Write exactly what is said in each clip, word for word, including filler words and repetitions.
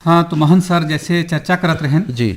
हाँ, तो महंत सर, जैसे चर्चा करत रहेन, जी।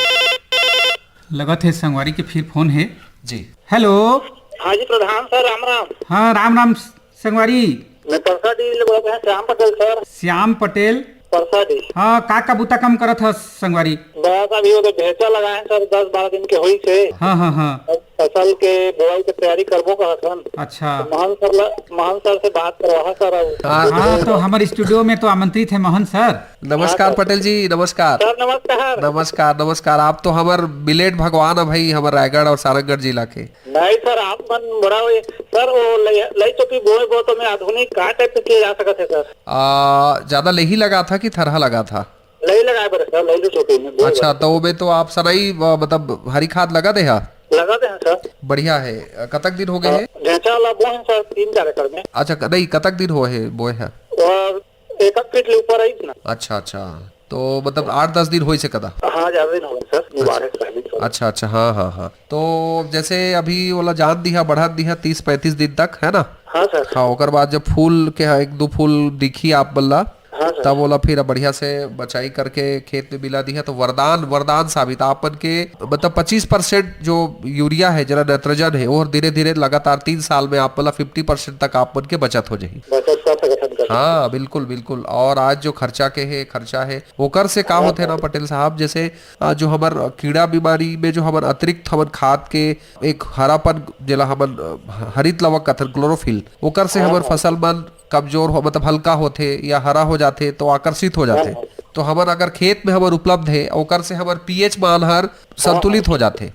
लगत हे संगवारी के फिर फोन हे। जी। हेलो। हाँ जी प्रधान सर, राम राम। हाँ, राम राम संगवारी। मैं परसाडीह ले बोलत हँव, श्याम पटेल सर। श्याम पटेल। परसाडीह। हाँ, का का बुता काम करत हस संगवारी? बस अभी वो तो ढेंचा लगाए हँव सर, दस बारह दिन के होइस हे। हाँ, हाँ, हाँ। अब फसल के बोआई के तैयारी करबो कहत हन। अच्छा। तो महंत सर ला, महंत सर से बात करवाहा सर अब। हाँ। हाँ, तो हमर स्टूडियो में तो आमंत्रित हे महंत सर। नमस्कार हाँ, सर। पटेल जी, नमस्कार। सर, नमस्कार। नमस्कार, नमस्कार। आप तो हमर बिलेट भगवान हे भाई, हमर रायगढ़ और सारंगढ़ जिला के। नहीं सर, आप मन बड़ा हो सर, वो लई, लई चोपी बोए बो तो मैं आधुनिक का टाइप से किया जा सकत हे सर? आ, ज्यादा लही लगाथा कि थरहा लगाथा? लई लगाए बर सर, लई चोपी में बोए अच्छा, बर। तो ओमे तो आप सनई, अ, मतलब हरी खाद लगा दे हा? लगा दे हा सर। बढ़िया हे। अ, कतक दिन हो गए हे? ढेंचा वाला बोए हँव सर, तीन चार एकड़ में। अच्छा, क-, नहीं, कतक दिन हो हे बोए हा? और एक आध फीट ले ऊपर आई ना। अच्छा, अच्छा। तो मतलब आठ दस दिन होइस हे कदा? हाँ, ज्यादा दिन हो गए सर, मुबारक पहली तो। अच्छा, अच्छा, हाँ, हाँ, हाँ। तो जैसे अभी ओला जान दिहा, बढ़न दिहा तीस पैंतीस दिन तक, है ना? हाँ सर। हाँ, ओकर बाद जब फूल के, हाँ, एक दो फूल दिखी आप मन ला, हाँ सर। तब ओला फिर बढ़िया से बचाई करके खेत में मिला दिहा, तो वरदान, वरदान साबित आप मन के, मतलब पच्चीस परसेंट जो यूरिया हे, जेला नाइट्रोजन हे, वो धीरे-धीरे लगातार तीन साल में आप मन ला फिफ्टी परसेंट तक आप मन के बचत हो जाही। बचत कर सकत हन, कर सकत हन। हाँ, बिल्कुल, बिल्कुल। और आज जो खर्चा के हे, खर्चा हे, ओकर से का हाँ, होथे ना हाँ। पटेल साहब, जैसे, अ, जो हमर कीड़ा बीमारी में जो हमन अतिरिक्त हमन खाद के एक हरापन, जेला हमन, अ, हरित लवक कथन, क्लोरोफिल, ओकर से हाँ, हमर हाँ। फसल मन कमजोर हो, मतलब हल्का होथे या हरा हो जाथे, तो आकर्षित हो जाथे। हाँ, हाँ। तो हमन अगर खेत में हमर उपलब्ध हे, ओकर से हमर पीएच मान हर हाँ, संतुलित हाँ। हो जाथे।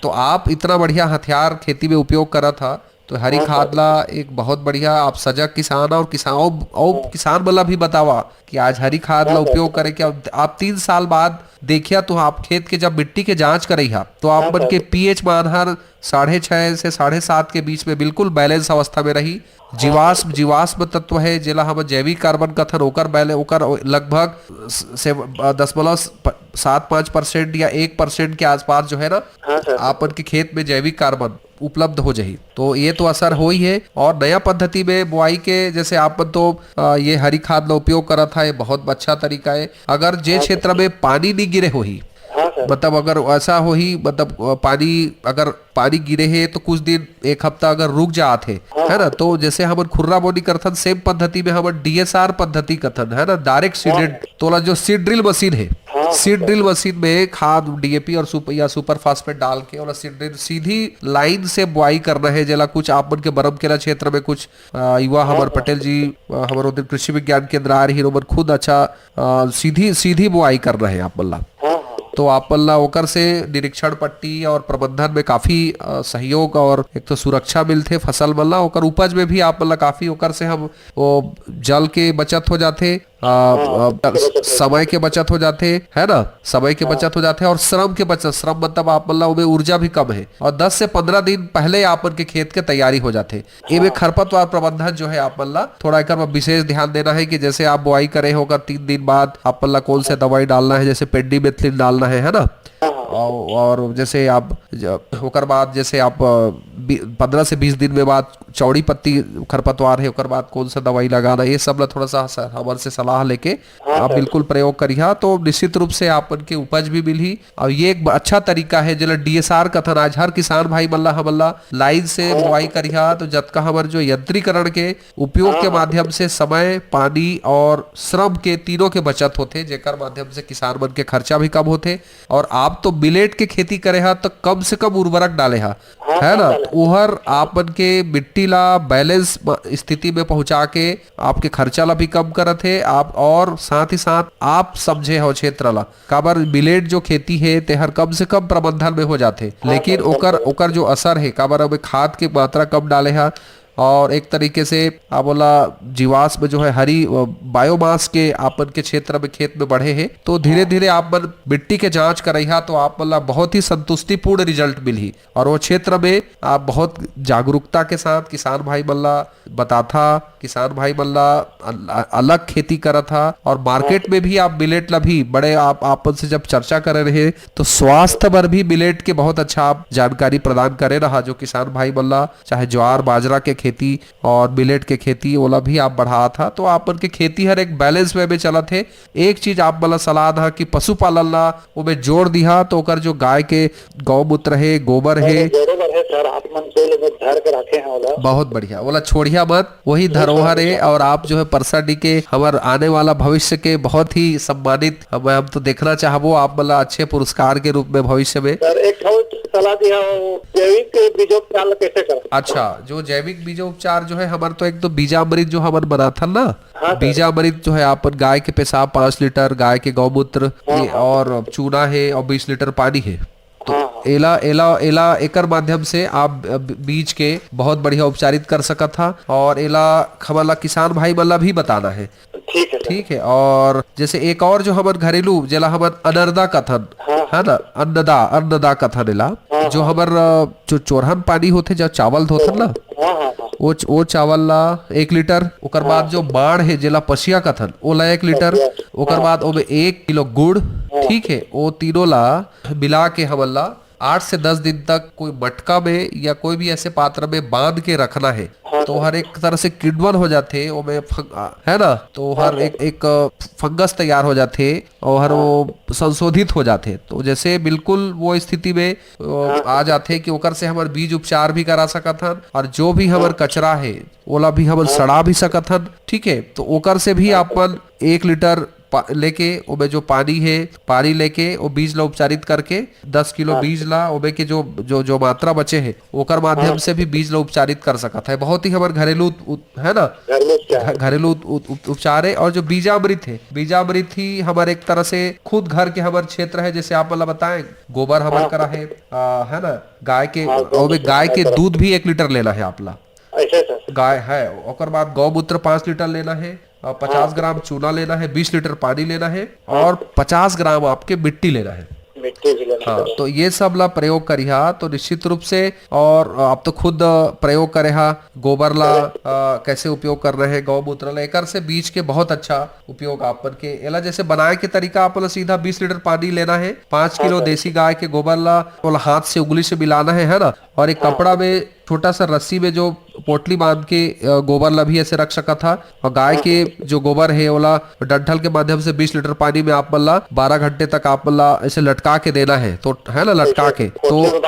तो आप इतना बढ़िया हथियार खेती में उपयोग करत हा, तो हरी हाँ, खाद सर। ला एक बहुत बढ़िया, आप सजग किसान और किसान, और, और हाँ। किसान मन ला भी बतावा कि आज हरी खाद हाँ, ला सर। उपयोग करे के आप, आप तीन साल बाद देखिया तो आप खेत के जब मिट्टी के जांच करई हा, तो आप हाँ, मन सर। के पीएच मान हर साढ़े छह से साढ़े सात के बीच में बिल्कुल बैलेंस अवस्था में रही। हाँ, जीवाश्म, सर। जीवाश्म तत्व हे, जेला हम जैविक कार्बन कथन, ओकर बैले-, ओकर लगभग स-, से, अ, दशमलव स-, प-, सात पाँच परसेंट या एक परसेंट के आसपास जो है ना, हाँ, सर। आप मन के खेत में जैविक कार्बन उपलब्ध हो जाही। तो ये तो असर होही हे। और नया पद्धति में बोआई के, जैसे आप मन तो, अ, ये हरी खाद ला उपयोग करत हा, ये बहुत अच्छा तरीका हे। अगर जे हाँ, सर। क्षेत्र में पानी नहीं गिरे होही, हाँ, सर। मतलब अगर ऐसा होही, मतलब, अ, पानी, अगर पानी गिरे हे तो कुछ दिन, एक हफ्ता अगर रुक जात हे, हाँ, है ना, हाँ। तो जैसे हमन खुर्रा बोनी करथन, सेम पद्धति में हमन डीएसआर पद्धति कथन, है ना, डायरेक्ट हाँ, सीडेड, हाँ। तो ओला जो सीड ड्रिल मशीन हे, हाँ, सीड हाँ। ड्रिल मशीन में खाद, डीएपी और सुप-, या सुपर फास्फेट डाल के ओला सीड ड्रिल सीधी लाइन से बोआई करना हे, जेला कुछ आप मन के बरमकेला क्षेत्र में कुछ, अ, युवा हाँ, हमर हाँ। पटेल जी, अ, हमर ओ दिन कृषि विज्ञान केंद्र आए रहिन, ओमन खुद अच्छा, अ, सीधी, सीधी बोआई करना हे आप मन ला। हाँ, हाँ। तो आप मन ला ओकर से निरीक्षण पट्टी और प्रबंधन में काफी, अ, सहयोग और एक तो सुरक्षा मिलथे फसल मन ला, ओकर उपज में भी आप मन ला काफी, ओकर से हम, वो जल के बचत हो जाथे, अ, हाँ, अ, समय के बचत हो जाथे। समय के बचत हो जाथे, है ना? समय के हाँ। बचत हो जाथे और श्रम के बचत, श्रम मतलब आप मन ला ओमे ऊर्जा भी कम हे और दस से पंद्रह दिन पहले आप मन के खेत के तैयारी हो जाथे। एमे हाँ। खरपतवार प्रबंधन जो है आप मन ला थोड़ा एकर में विशेष ध्यान देना है कि जैसे आप बोआई करे हो, ओकर तीन दिन बाद आप मन ला कौन से दवाई डालना है, जैसे पेंडीमेथिलिन डालना है, है ना? हाँ, हाँ। और, और जैसे आप ज-, ओकर बाद जैसे आप, अ, बी-, पन्द्रह से बीस दिन में बाद चौड़ी पत्ती खरपतवार है, ओकर बाद कौन सा दवाई लगाना, ये सब ला थोड़ा सा स-, हमन से सलाह लेके हाँ, आप सर। बिल्कुल प्रयोग करिहा, तो निश्चित रूप से आप मन के उपज भी मिलही। और ये एक ब-, अच्छा तरीका है, जेला डीएसआर कथन। आज हर किसान भाई मन ला, हमन ला लाइन से हाँ। बोआई करिहा, तो जतका हमर जो यंत्रीकरण के उपयोग के हाँ। माध्यम से समय, पानी और श्रम के तीनों के बचत होथे, जेकर माध्यम से किसान मन के खर्चा भी कम होथे। और आप तो मिलेट के खेती करे हा, तो कम से कम उर्वरक डाले हा, हाँ, है कम ना? डाले। तो ओहर आप मन के मिट्टी ला बैलेंस म-, स्थिति में पहुंचा के आपके खर्चा ला भी कम करत हे आप, और साथ ही साथ आप समझे हो क्षेत्र ला, काबर मिलेट जो खेती हे, तेहर कम से कम प्रबंधन में हो जाथे, हाँ, लेकिन सर, ओकर, बिल्कुल। ओकर जो असर हे, काबर ओमे खाद के मात्रा कम डाले हा, और एक तरीके से आप बोला जीवाश्म जो है हरी, अ, बायोमास के आप मन के क्षेत्र में, खेत में बढ़े हे, तो धीरे-धीरे आप मन मिट्टी के जांच करइहा, तो आप मन ला बहुत ही संतुष्टिपूर्ण रिजल्ट मिलही। और वो क्षेत्र में आप बहुत जागरूकता के साथ किसान भाई मन ला बताथा, किसान भाई मन ला अल-, अलग खेती करत हा, और मार्केट में भी आप मिलेट ला भी बड़े आप, आप मन से जब चर्चा करे रहे, तो स्वास्थ्य बर भी मिलेट के बहुत अच्छा आप जानकारी प्रदान करे रहा, जो किसान भाई मन ला चाहे ज्वार बाजरा के खेती और मिलेट के खेती, ओला भी आप बढ़ात हा, तो आप मन के खेती हर एक बैलेंस वे में चलत हे। एक चीज आप मन ला सलाह दा कि पशुपालन ला ओमे जोड़ दिहा, तो ओकर जो गाय के गौमूत्र हे, गोबर हे, जोड़े बर हे सर, आप मन के लिए धर के रखे हैं ओला। बहुत बढ़िया, ओला छोड़िया मत, वही धरोहर हे। और आप जो है परसा डी के हमर आने वाला भविष्य के बहुत ही सम्मानित, हम, हम तो देखना चाहबो आप मन ला अच्छे पुरस्कार के रूप में भविष्य में। सर, एक ठो सलाह दिया, वो जैविक बीजोपचार ला कैसे करें? अच्छा, जो जैविक बीजोपचार जो है हमर, तो एक तो बीजामृत जो हमन बनाथन ना, हाँ सर। बीजामृत जो है अपन गाय के पेशाब पाँच लीटर, गाय के गौमूत्र हाँ, ये हाँ। और चूना है और बीस लीटर पानी है। तो हाँ, हाँ। एला एला एला एकर माध्यम से आप, अ, बीज के बहुत बढ़िया उपचारित कर सकत हा। और एला हमन ला किसान भाई मन ला भी बताना है। ठीक है सर। ठीक है। और जैसे एक और जो हमन घरेलू, जेला हमन अनरदा कथन, हाँ। है ना, अन्नदा, अन्नदा कथन एला, हाँ, जो हाँ। हमर, अ, जो चोरहन पानी होथे, जो चावल धोथन ना, हाँ, हाँ, हाँ। वो च-, वो चावल ला एक लीटर, ओकर हाँ। बाद जो माड़ है, जेला पसिया कथन, ओला एक लीटर, पसिया। ओकर हाँ। बाद ओमे एक किलो गुड़, हाँ। ठीक है, वो तीनों ला मिला के हमन ला आठ से दस दिन तक कोई मटका में या कोई भी ऐसे पात्र में बांध के रखना है। हाँ, तो सर। हर एक तरह से किण्वन हो जाथे, ओमे फंग-, है ना, तो हाँ, हर सर। एक, एक, अ, फंगस तैयार हो जाथे और हर हाँ। वो संशोधित हो जाथे। तो जैसे बिल्कुल वो स्थिति में, अ, हाँ, आ सर। जाथे कि ओकर से हमर बीज उपचार भी करा सकत हन और जो भी हमर हाँ। कचरा है, ओला भी हमन हाँ। सड़ा भी सकत हन, ठीक है। तो ओकर से भी हाँ, आप सर। मन एक लीटर पा-, लेके ओमे जो पानी है, पानी लेके वो बीज ला उपचारित करके दस किलो हाँ। बीज ला, ओमे के जो, जो, जो मात्रा बचे है, ओकर माध्यम हाँ। से भी बीज ला उपचारित कर सकत है। बहुत ही हमर घरेलू उत-, उत-, है ना? घरेलू उपचार। घ-, घरेलू उत-, उत-, उत-, उपचार है। और जो बीजामृत है, बीजामृत ही हमर एक तरह से खुद घर के हमर क्षेत्र है, जैसे आप मन ला बताएं, गोबर हमर हाँ। करा है, आ, है ना? गाय के, हाँ, गोबर ओमे से गाय हमर के करा। दूध भी एक लीटर लेना है आप ला। ऐसे सर। गाय है, ओकर बाद गौमूत्र पाँच लीटर लेना है, अ, पचास हाँ। ग्राम चूना लेना है, बीस लीटर पानी लेना है हाँ। और पचास ग्राम आपके मिट्टी लेना है। मिट्टी भी लेना हाँ, है। तो ये सब ला प्रयोग करिहा तो निश्चित रूप से, और आप तो खुद, अ, प्रयोग करे हा, गोबर ला, अ, कैसे उपयोग करना है, गौमूत्र ला, एकर से बीज के बहुत अच्छा उपयोग आप मन के। एला जैसे बनाए के तरीका, आप मन ला सीधा बीस लीटर पानी लेना है, पाँच हाँ किलो सर। देसी गाय के गोबर ला, ओला हाथ से, उंगली से मिलाना है, है ना, और एक हाँ। कपड़ा में छोटा सा रस्सी में जो पोटली बांध के, अ, गोबर ला भी ऐसे रख सकत हा। और गाय के जो गोबर है, ओला डंठल के माध्यम से बीस लीटर पानी में आप मन ला बारह घंटे तक आप मन ला ऐसे लटका के देना है, तो है ना, लटका के। तो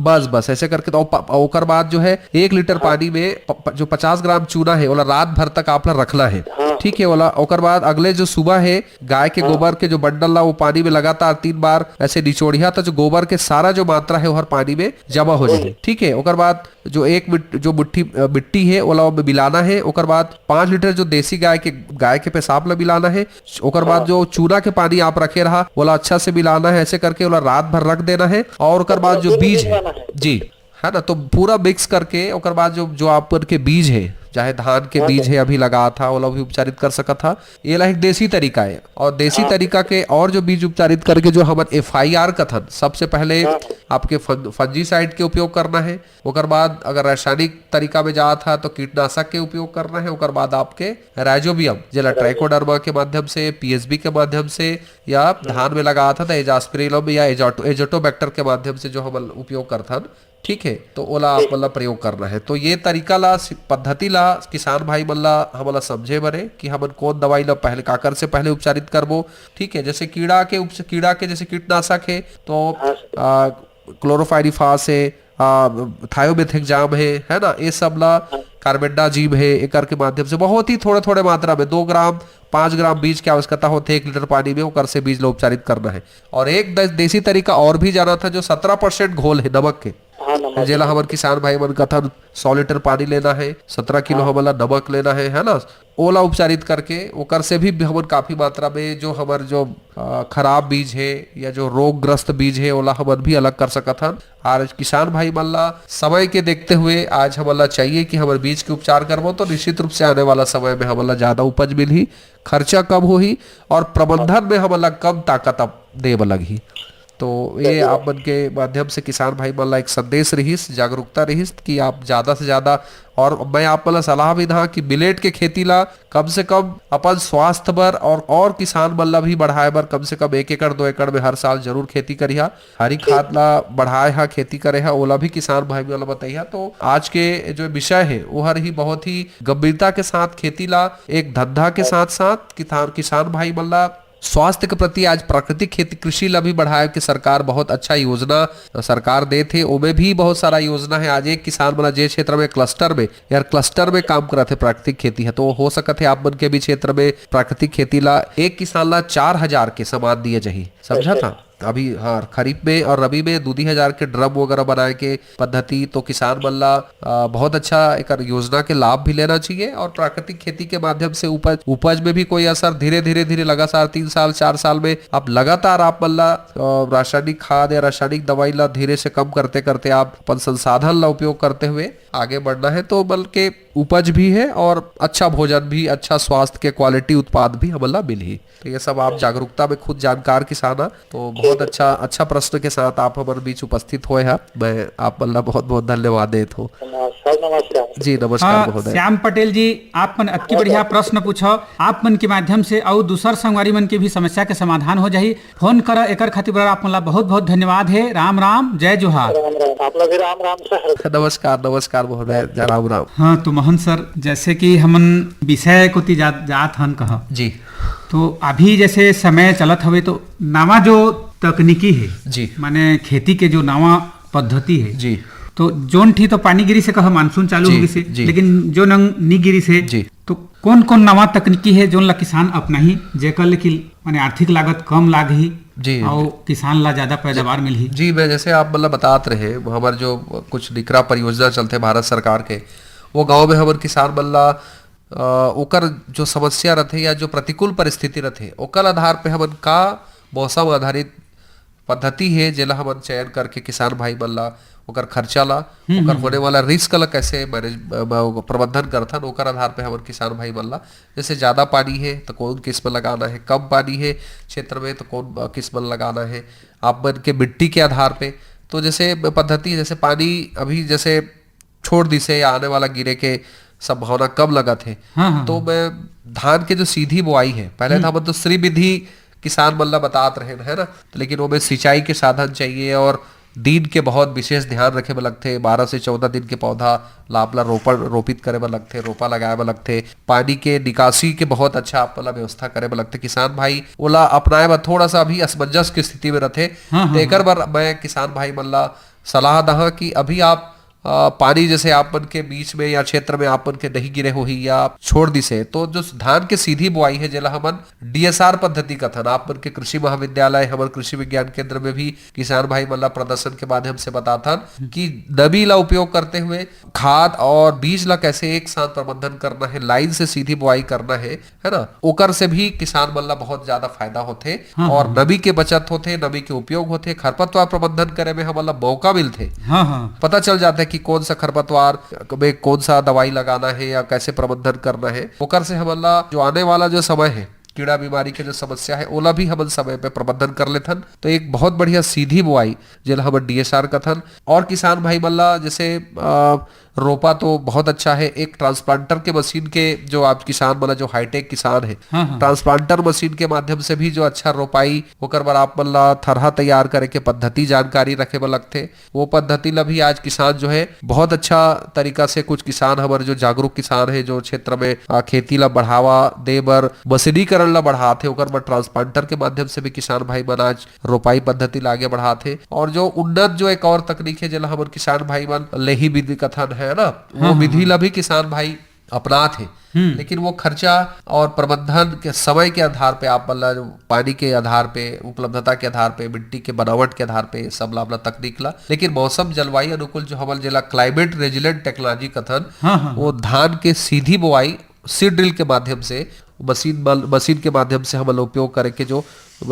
बस, बस ऐसे करके तो प-, ओकर बाद जो है एक लीटर हाँ। पानी में प-, प-, जो पचास ग्राम चूना है, ओला रात भर तक आप ला रखना है। हाँ। ठीक है, ओला ओकर बाद अगले जो सुबह है, गाय के हाँ। गोबर के जो बंडल ला, वो पानी में लगातार तीन बार ऐसे निचोड़िया, तो जो गोबर के सारा जो मात्रा है, वो हर पानी में जमा हो जाए। ठीक है, ओकर बाद जो एक मिट-, जो मुट्ठी, अ, मिट्टी है, ओला ओमे मिलाना है। ओकर बाद पाँच लीटर जो देसी गाय के, गाय के पेशाब ला मिलाना है। ओकर बाद हाँ। जो चूना के पानी आप रखे रहा, ओला अच्छा से मिलाना है। ऐसे करके ओला रात भर रख देना है। और ओकर बाद जो बीज है, जी, है ना, तो पूरा मिक्स करके ओकर बाद जो, जो आप मन के बीज है, चाहे धान के हाँ, बीज है, अभी लगा था, ओला भी उपचारित कर सकत हा। एला एक देसी तरीका है। और देसी हाँ। तरीका के और जो बीज उपचारित करके जो हमन एफ आई आर कथन, सबसे पहले हाँ। आपके फं-, फंजीसाइड के उपयोग करना है। ओकर बाद अगर रासायनिक तरीका में जात हा, तो कीटनाशक के उपयोग करना है। ओकर बाद आपके राइजोबियम, जेला राइजोबियम। ट्राइकोडर्मा के माध्यम से, पी एस बी के माध्यम से, या हम्म। धान में लगात हा, तो एजास्पिरिलम या एजोटो-, एजोटोबैक्टर के माध्यम से जो हमन उपयोग करथन, ठीक है, तो ओला आप ठीक। मन ला प्रयोग करना है। तो ये तरीका ला, सि-, पद्धति ला किसान भाई मन ला, हमन ला समझे बरे कि हमन कौन दवाई ला पहले, काकर से पहले उपचारित करबो। ठीक है, जैसे कीड़ा के उप-, कीड़ा के जैसे कीटनाशक है, तो, हाँ, सर। आ, क्लोरोफाइरिफास है, आ, थायोमेथेक्जाम है, है ना, ये सब ला, हाँ। कार्बेंडाजिम है, एकर के माध्यम से बहुत ही थोड़े-थोड़े मात्रा में दो ग्राम, पाँच ग्राम बीज के आवश्यकता होथे एक लीटर पानी में, ओकर से बीज ला उपचारित करना है। और एक द-, देसी तरीका और भी जाना था, जो सत्रह परसेंट घोल है नमक के, हाँ, नमक जेला के। हमर किसान भाई मन कथन, सौ लीटर पानी लेना है, सत्रह किलो हाँ। हमन ला नमक लेना है, है ना? ओला उपचारित करके ओकर से भी हमन काफी मात्रा में जो हमर जो, अ, खराब बीज है या जो रोगग्रस्त बीज है, ओला हमन भी अलग कर सकत हन। और किसान भाई मन ला समय के देखते हुए आज हमन ला चाहिए कि हमर बीज के उपचार करबो, तो निश्चित रूप से आने वाला समय में हमन ला ज्यादा उपज मिलही, खर्चा कम होही और प्रबंधन में हमन ला कम ताकत अब दे बर लगही। तो ये आप मन के माध्यम से किसान भाई मन ला एक संदेश रहिस, जागरूकता रहिस कि आप ज्यादा से ज्यादा, और मैं आप मन ला सलाह भी दहा कि मिलेट के खेती ला कम से कम अपन स्वास्थ्य बर और, और किसान मन ला भी बढ़ाए बर कम से कम एक एकड़, दो एकड़ में हर साल जरूर खेती करिहा। हरी खाद ला बढ़ाए हा, खेती करे हा, ओला भी किसान भाई मन ला बताइहा। तो आज के जो विषय है, वो हर ही बहुत ही गंभीरता के साथ खेती ला एक धंधा के साथ साथ किसान, किसान भाई मन ला स्वास्थ्य के प्रति आज प्राकृतिक खेती, कृषि ला भी बढ़ाए के सरकार बहुत अच्छा योजना, अ, सरकार देत हे। ओमे भी बहुत सारा योजना है। आज एक किसान मन ला जे क्षेत्र में क्लस्टर में, यार, क्लस्टर में काम करत हे प्राकृतिक खेती है, तो हो सकत है आप मन के भी क्षेत्र में प्राकृतिक खेती ला एक किसान ला चार हजार के सामान दिए जाही, समझा था? अभी हाँ, खरीफ में और रबी में दू दू हजार के ड्रम वगैरह बनाए के पद्धति, तो किसान मन ला, अ, बहुत अच्छा एकर योजना के लाभ भी लेना चाहिए। और प्राकृतिक खेती के माध्यम से उपज, उपज में भी कोई असर धीरे, धीरे, धीरे लगातार तीन साल, चार साल में आप लगातार आप मन ला, अ, रासायनिक खाद या रासायनिक दवाई ला धीरे से कम करते, करते आप अपन संसाधन ला उपयोग करते हुए आगे बढ़ना है, तो बल्कि उपज भी है और अच्छा भोजन भी, अच्छा स्वास्थ्य के क्वालिटी उत्पाद भी हमन ला मिलही। तो ये सब आप जागरूकता में खुद जानकार किसान ह। तो बहुत अच्छा, अच्छा प्रश्न के साथ आप हमर बीच उपस्थित होए ह। मैं आप मन ला बहुत बहुत धन्यवाद देत हूँ। नमस्कार, नमस्कार। जी, नमस्कार हाँ, महोदय। श्याम पटेल जी, आप मन अतकी बढ़िया प्रश्न पूछो, आप मन के माध्यम से अउ दूसर संगवारी मन के भी समस्या के समाधान हो जाही। फोन कर, एकर खातिर बर आप मन ला बहुत बहुत धन्यवाद हे। राम राम, जय जोहार। राम राम, आप ला भी राम राम सर। नमस्कार, नमस्कार महोदय, जय राम राम। हाँ, तो मोहन सर, जैसे कि हमन विषय कोति जा, जात हन कहा जी। तो अभी जैसे समय चलत हवे तो नवा जो तकनीकी है, जी। माने खेती के जो नवा पद्धति है, जी। तो जोन ठी तो पानी गिरिस हे कहा, मानसून चालू जी, हो गिस हे, जी। लेकिन जो नंग नी गिरिस हे, जी। तो कौन-कौन नवा तकनीकी हे जोन ला किसान अपनाही, जेकर ले कि माने आर्थिक लागत कम लागही जी। अउ किसान ला ज्यादा पैदावार मिलही? जी, मैं जैसे आप मतलब बतात रहे, हमर जो कुछ निकरा परियोजना चलथे भारत सरकार के, वो गांव में हमर किसान मन ला, अ, ओकर जो समस्या रथे या जो प्रतिकूल परिस्थिति रथे, ओकर आधार पे हमन का मौसम आधारित पद्धति हे, जेला हमन चयन करके किसान भाई मन ला ओकर खर्चा ला, हम्म, ओकर हम्म। होने वाला रिस्क ला कैसे मैनेज, अ, ब-, प्रबंधन करथन, ओकर आधार पे हमन किसान भाई मन ला, जैसे ज्यादा पानी हे तो कौन किस्म लगाना हे, कम पानी हे क्षेत्र में तो कौन, अ, किस्म लगाना हे, आप मन के मिट्टी के आधार पे। तो जैसे पद्धति, जैसे पानी अभी जैसे छोड़ दिस हे या आने वाला गिरे के संभावना कम लगत हे। हाँ, हाँ, तो हाँ। मैं धान के जो सीधी बुआई हे, पहले हम्म। तो हमन तो श्री विधि किसान मन ला बतात रहेन, है ना? तो लेकिन ओमे सिंचाई के साधन चाहिए और दिन के बहुत विशेष ध्यान रखे बर लगथे। बारह से चौदह दिन के पौधा ला आप ला रोपण, रोपित करे बर लगथे, रोपा लगाए बर लगथे, पानी के निकासी के बहुत अच्छा आप ला व्यवस्था करे बर लगथे। किसान भाई ओला अपनाए बर थोड़ा सा अभी असमंजस की स्थिति में रथे। हाँ, हाँ, तो एकर हाँ। बर मैं किसान भाई मन ला सलाह दहा कि अभी आप अ, पानी जैसे आप मन के बीच में या क्षेत्र में आप मन के नहीं गिरे होही या छोड़ दिस हे, तो जो धान के सीधी बुआई हे, जेला हमन डीएसआर पद्धति कथन, आप मन के कृषि महाविद्यालय, हमर कृषि विज्ञान केंद्र में भी किसान भाई मन ला प्रदर्शन के माध्यम से बताथन कि नमी ला उपयोग करते हुए खाद और बीज ला कैसे एक साथ प्रबंधन करना हे, लाइन से सीधी बुआई करना हे, है ना, ओकर से भी किसान मन ला बहुत ज्यादा फायदा होथे हाँ, और हाँ। नमी के बचत होथे, नमी के उपयोग होथे, खरपतवार प्रबंधन करे में हमन ला मौका मिलथे। हाँ, हाँ। पता चल जाथे कि कौन सा खरपतवार में कौन सा दवाई लगाना हे या कैसे प्रबंधन करना हे। ओकर से हमन ला जो आने वाला जो समय हे, कीड़ा बीमारी के जो समस्या हे, ओला भी हमन समय पे प्रबंधन कर लेथन। तो एक बहुत बढ़िया सीधी बुआई, जेला हमन डीएसआर कथन। और किसान भाई मन ला जैसे, अ, रोपा तो बहुत अच्छा हे, एक ट्रांसप्लांटर के मशीन के, जो आप किसान मन ला, जो हाईटेक किसान हे, हाँ, हाँ। ट्रांसप्लांटर मशीन के माध्यम से भी जो अच्छा रोपाई, ओकर बर आप मन ला थरहा तैयार करे के पद्धति जानकारी रखे बर लगथे। वो पद्धति ला भी आज किसान जो हे बहुत अच्छा तरीका से, कुछ किसान हमर जो जागरूक किसान हे, जो क्षेत्र में, आ, खेती ला बढ़ावा दे बर, मशीनीकरण ला बढ़ात हे, ओकर बर ट्रांसप्लांटर के माध्यम से भी किसान भाई मन आज रोपाई पद्धति ला आगे बढ़ात हे। और जो उन्नत जो एक और तकनीक हे, जेला हमर किसान भाई मन लेही विधि कथन, है ना, वो हाँ, हाँ, विधि हाँ। ला भी किसान भाई अपनात हे। हम्म। लेकिन वो खर्चा और प्रबंधन के समय के आधार पे, आप मन ला जो पानी के आधार पे, उपलब्धता के आधार पे, मिट्टी के बनावट के आधार पे, ये सब ला, ला तकनीक ला। लेकिन मौसम जलवायु अनुकूल जो हमन जेला क्लाइमेट रेजिलेंट टेक्नोलॉजी कथन, हाँ, हाँ, वो हाँ। धान के सीधी बुआई सीड ड्रिल के माध्यम से, मशीन बल-, मशीन के माध्यम से हमन ला उपयोग करे के जो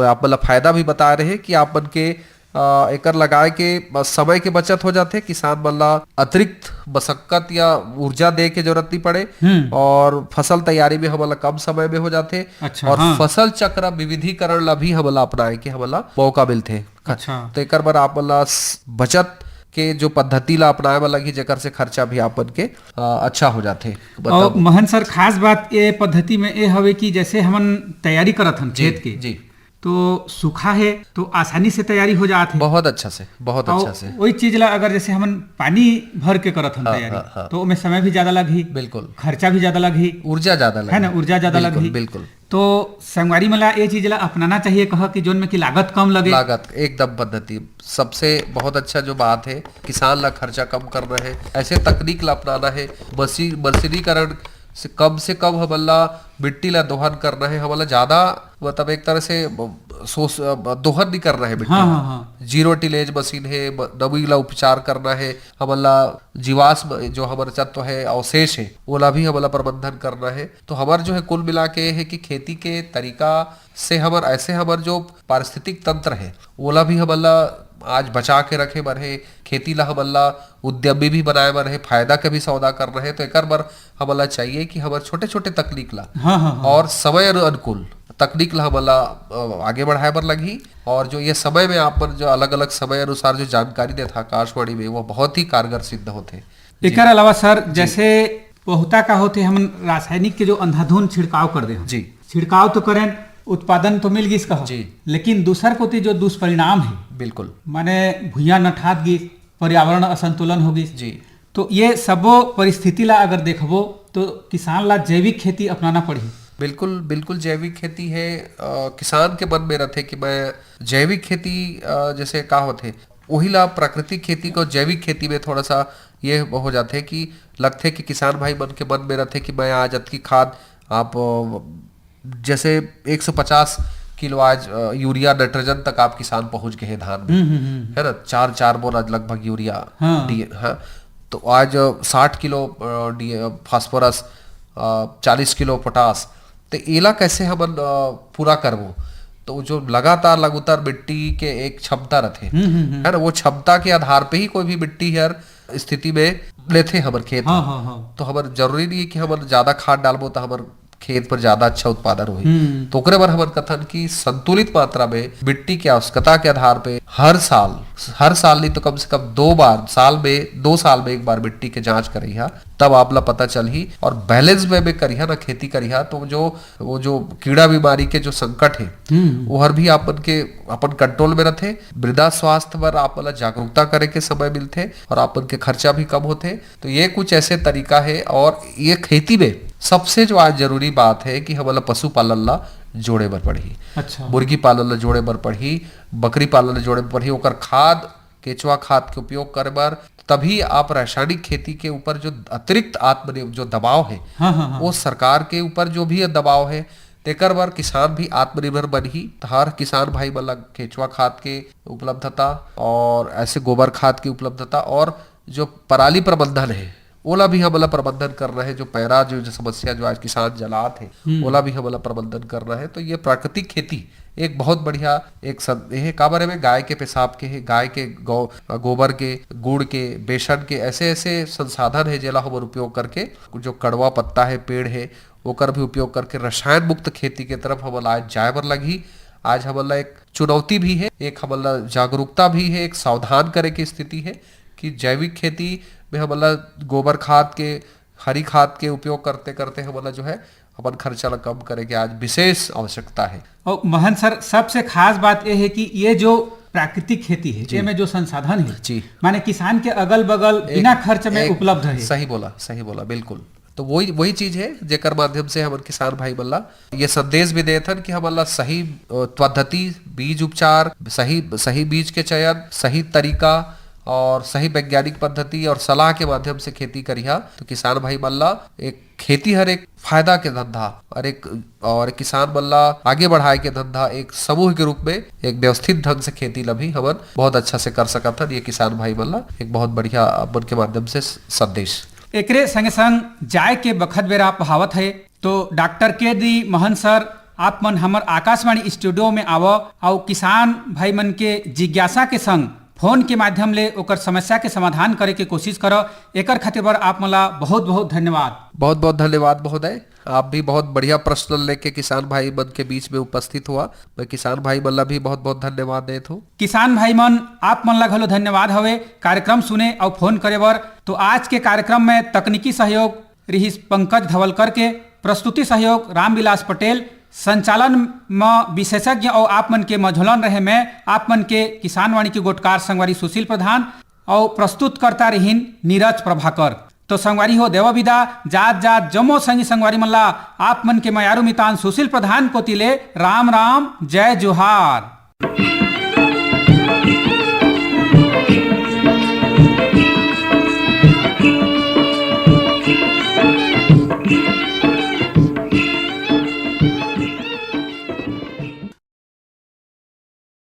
आप मन ला फायदा भी बता रहे कि आप मन के अ, एकर लगाए के बस समय के बचत हो जाथे, किसान मन ला अतिरिक्त मशक्कत या ऊर्जा दे के जरूरत नहीं पड़े हम्म। और फसल तैयारी में हमन ला कम समय में हो जाथे। अच्छा, और हाँ। फसल चक्र विविधीकरण ला भी हमन ला अपनाए के हमन ला मौका मिलथे। अच्छा। तो एकर बर आप मन ला स-, बचत के जो पद्धति ला अपनाए बर लगही, जेकर से खर्चा भी आप मन के, अ, अच्छा हो जाथे। और मतलब महन सर, खास बात ये पद्धति में ये हवे कि जैसे हमन तैयारी करत हन जी, खेत के, जी। तो सूखा है तो आसानी से तैयारी हो जात है। बहुत अच्छा से, बहुत और अच्छा से। वही चीज ला अगर जैसे हमन पानी भर के करत हन हाँ, तैयारी, हाँ, हाँ। तो ओमे समय भी ज्यादा लगही, बिल्कुल। खर्चा भी ज्यादा लगही, ऊर्जा ज्यादा है ना, लगही। ऊर्जा ज्यादा बिल्कुल, लगही। बिल्कुल। तो संगवारी मन ला ये चीज ला अपनाना चाहिए, कहा कि जोन में कि लागत कम लगे। लागत एकदम पद्धति सबसे बहुत अच्छा जो बात है, किसान ला खर्चा कम करना है, ऐसे तकनीक ला अपनाना है, मशी-, मशीनीकरण से कम से कम हमन ला मिट्टी ला दोहन करना है, हमन ला ज्यादा मतलब एक तरह से ब-, सोस-, अ, दोहन नहीं करना है मिट्टी हाँ, ला। हाँ, हाँ। जीरो टिलेज मशीन है, ब-, नमी ला उपचार करना है, हमन ला जीवाश्म जो हमर तत्व है, अवशेष है, ओला भी हमन ला प्रबंधन करना है। तो हमर जो है कुल मिला के ये है कि खेती के तरीका से हमर ऐसे हमर जो पारिस्थितिक तंत्र है, ओला भी हमन ला आज बचा के रखे बर है, खेती ला हमन ला उद्यमी भी बनाए बर है, फायदा के भी सौदा करना है। तो एकर बर हमन ला चाहिए कि हमर छोटे-छोटे तकनीक ला हाँ, हाँ, हाँ। और समय अनु-, अनुकूल तकनीक ला हमन ला, अ, आगे बढ़ाए बर लगही। और जो ये समय में आप मन जो अलग-अलग समय अनुसार जो जानकारी देथा आकाशवाणी में, वो बहुत ही कारगर सिद्ध होथे। जी। एकर अलावा सर, जी। जैसे बहुता का होथे, हमन रासायनिक के जो अंधाधुंध छिड़काव कर दे हन। जी। छिड़काव तो करेन, उत्पादन तो मिल गिस कहा, जी। लेकिन दूसर कोती जो दुष्परिणाम है, बिल्कुल। माने भुइयां नठात गिस, पर्यावरण असंतुलन हो गिस। जी। तो ये सबो परिस्थिति ला अगर देखबो, तो किसान ला जैविक खेती अपनाना पड़ही। बिल्कुल, बिल्कुल जैविक खेती है। अ, किसान के मन में रथे कि मैं जैविक खेती, अ, जैसे का होथे, वही ला प्राकृतिक खेती को जैविक खेती में थोड़ा सा ये हो जाथे कि लगथे कि किसान भाई मन के मन में रथे कि मैं आज अतकी खाद आप, अ, जैसे एक सौ पचास किलो आज, अ, यूरिया नाइट्रोजन तक आप किसान पहुंच गए हैं धान में, हम्म, हम्म, हम्म। है ना, चार, चार बोन आज लगभग यूरिया हाँ। दिए, हाँ। तो आज, अ, साठ किलो, अ, डी-, अ, फास्फोरस, अ, चालीस किलो पोटास, तो एला कैसे हमन, अ, पूरा करबो? तो जो लगातार, लगातार मिट्टी के एक क्षमता रथे, हम्म, हम्म, हम्म। है ना, वो क्षमता के आधार पे ही कोई भी मिट्टी हर स्थिति में लेथे हमर खेत हाँ, ह। हाँ, हाँ। तो हमर जरूरी नहीं है कि हमन ज्यादा खाद डालबो तो हमर खेत पर ज्यादा अच्छा उत्पादन होही। हम्म। तो ओकरे बर हमन कथन कि संतुलित मात्रा में मिट्टी के आवश्यकता के आधार पे हर साल, हर साल नहीं तो कम से कम दो बार, साल में, दो साल में एक बार मिट्टी के जांच करइहा, तब आप ला पता चलही। और बैलेंस वे में करिहा ना, खेती करिहा, तो जो, वो जो कीड़ा बीमारी के जो संकट है, हम्म। वो हर भी आप मन के अपन कंट्रोल में रथे। मृदा स्वास्थ्य पर आप मन ला जागरूकता करे के समय मिलथे और आप मन के खर्चा भी कम होथे। तो ये कुछ ऐसे तरीका है। और ये खेती में सबसे जो आज जरूरी बात है कि हमन ला पशुपालन ला जोड़े बर पड़ही। अच्छा। मुर्गी पालन ला जोड़े बर पड़ही, बकरी पालन ला जोड़े बर पड़ही, ओकर खाद, केचुआ खाद के उपयोग करे बर, तभी आप रासायनिक खेती के ऊपर जो अतिरिक्त आत्मनिर्भर जो दबाव है, हाँ, हाँ, हाँ। वो सरकार के ऊपर जो भी दबाव है, तेकर बर किसान भी आत्मनिर्भर बनही। त हर किसान भाई मन ला केचुआ खाद के उपलब्धता और ऐसे गोबर खाद की उपलब्धता और जो पराली प्रबंधन है, ओला भी हमला प्रबंधन करना है। जो पैरा जो, जो समस्या जो आज किसान जलात है, हम्म। ओला भी हमला प्रबंधन करना है। तो ये प्राकृतिक खेती एक बहुत बढ़िया एक सं-, ये है। का बारे में गाय के पेशाब के है, गाय के गौ-, गोबर के, गुड़ के, बेसन के, ऐसे ऐसे संसाधन है जेला हमन उपयोग करके जो कड़वा पत्ता है, पेड़ है, ओकर भी उपयोग करके रसायन मुक्त खेती के तरफ हमन ला आज जाए बर लगही। आज हमन ला एक चुनौती भी है, एक हमन ला जागरूकता भी है, एक सावधान करे के स्थिति है कि जैविक खेती में हमन ला गोबर खाद के, हरी खाद के उपयोग करते करते हमन ला जो है अपन खर्चा ला कम करे के आज विशेष आवश्यकता है। और महन सर, सबसे खास बात यह है कि ये जो प्राकृतिक खेती है, जी। ये में जो संसाधन है, जी। माने किसान के अगल बगल एक, बिना खर्च में एक, उपलब्ध है। सही बोला, सही बोला, बिल्कुल। तो वही, वही चीज है जेकर माध्यम से हमन किसान भाई मन ला ये संदेश भी देथन कि हमन ला सही, अ, पद्धति, बीज उपचार, सही, सही बीज के चयन, सही तरीका और सही वैज्ञानिक पद्धति और सलाह के माध्यम से खेती करिहा, तो किसान भाई मन ला एक खेती हर एक फायदा के धंधा और एक, और किसान मन ला आगे बढ़ाए के धंधा, एक समूह के रूप में एक व्यवस्थित ढंग से खेती ला भी हमन बहुत अच्छा से कर सकत हन। ये किसान भाई मन ला एक बहुत बढ़िया अपन के माध्यम से स-, संदेश। एकरे संगे संग जाए के बखत बेरा पहावत है, तो डॉक्टर के डी महन सर आप मन हमर आकाशवाणी स्टूडियो में आवव अउ किसान भाई मन के जिज्ञासा के संग फोन के माध्यम ले ओकर समस्या के समाधान करे के कोशिश करव। एकर खातिर बर आप मन ला बहुत बहुत धन्यवाद। बहुत बहुत धन्यवाद महोदय, आप भी बहुत बढ़िया प्रश्न लेके किसान भाई मन के बीच में उपस्थित हुआ। मैं किसान भाई मन ला भी बहुत बहुत धन्यवाद देत हूँ। किसान भाई मन, आप मन ला घलो धन्यवाद हवे कार्यक्रम सुने अउ फोन करे बर। तो आज के कार्यक्रम में तकनीकी सहयोग रिहिस पंकज धवलकर के, प्रस्तुति सहयोग रामविलास पटेल, संचालन म विशेषज्ञ अउ आप मन के मझोलन रहे मैं आप मन के किसानवाणी के गोटकार संगवारी सुशील प्रधान अउ प्रस्तुतकर्ता रिहिन नीरज प्रभाकर। तो संगवारी हो, देवा विदा, जात जात जम्मो संगी संगवारी मन ला आप मन के मयारू मितान सुशील प्रधान कोति ले राम राम, जय जोहार।